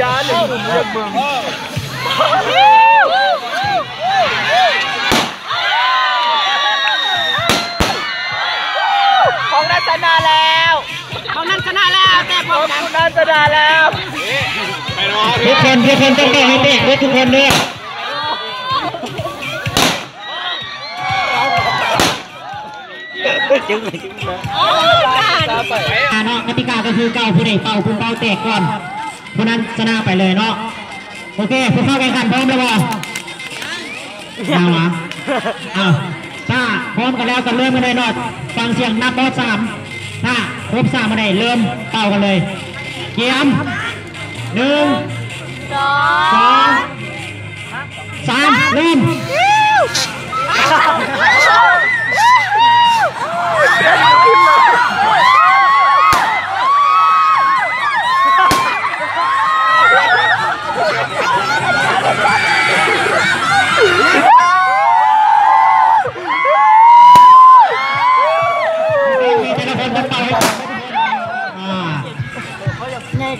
ຢ້ານ ຢາກເບິ່ງ ຢາກເບິ່ງ ຂອງນັ້ນຊະນະແລ້ວ ຂອງນັ້ນຊະນະແລ້ວ ແຕ່ຂອງນັ້ນຊະນະແລ້ວ ທຸກຄົນ ທຸກຄົນຕ້ອງເຕະໃຫ້ເຕະເບິດທຸກຄົນເດີ. ອ່າເນາະ ກະຕິກາກໍຄືເກົ່າ ຜູ້ໃດເປົ່າປຸ້ມເປົ້າແຕກກ່ອນ ຜູ້ນັ້ນຊະນະໄປເລີຍເນາະ. ໂອເຄ ຜູ້ເຂົ້າແຂ່ງຂັນພ້ອມແລ້ວບໍ່? ເອົາວະ ເອົາ ຖ້າພ້ອມກັນແລ້ວກໍເລີ່ມກັນເລີຍເນາະ. ຟັງສຽງນັບຮອດສາມ ຖ້າຄົບສາມເມື່ອໃດ ເລີ່ມເປົ່າກັນເລີຍ. ກຽມ ໜຶ່ງ ສອງ ສາມ ເລີ່ມ.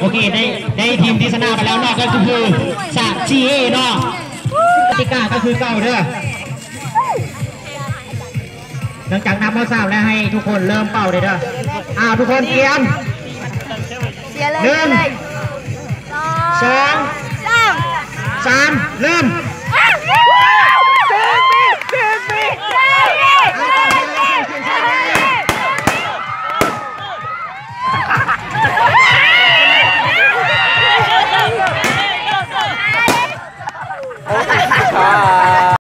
ໂອເຄ ໄດ້ ໄດ້ທີມທີ່ຊະນະໄປແລ້ວເນາະ ກໍຄືສະ ຊີເອ ເນາະ. ກະຕິກາກໍຄືເກົ່າເດີ. ຫຼັງຈາກນັບຮອດສາມແລ້ວ ໃຫ້ທຸກຄົນເລີ່ມເປົ່າເລີຍເດີ. ອ້າວ ທຸກຄົນກຽມ ເຊຍເລີຍ ໜຶ່ງ ສອງ ສາມ ເລີ່ມ.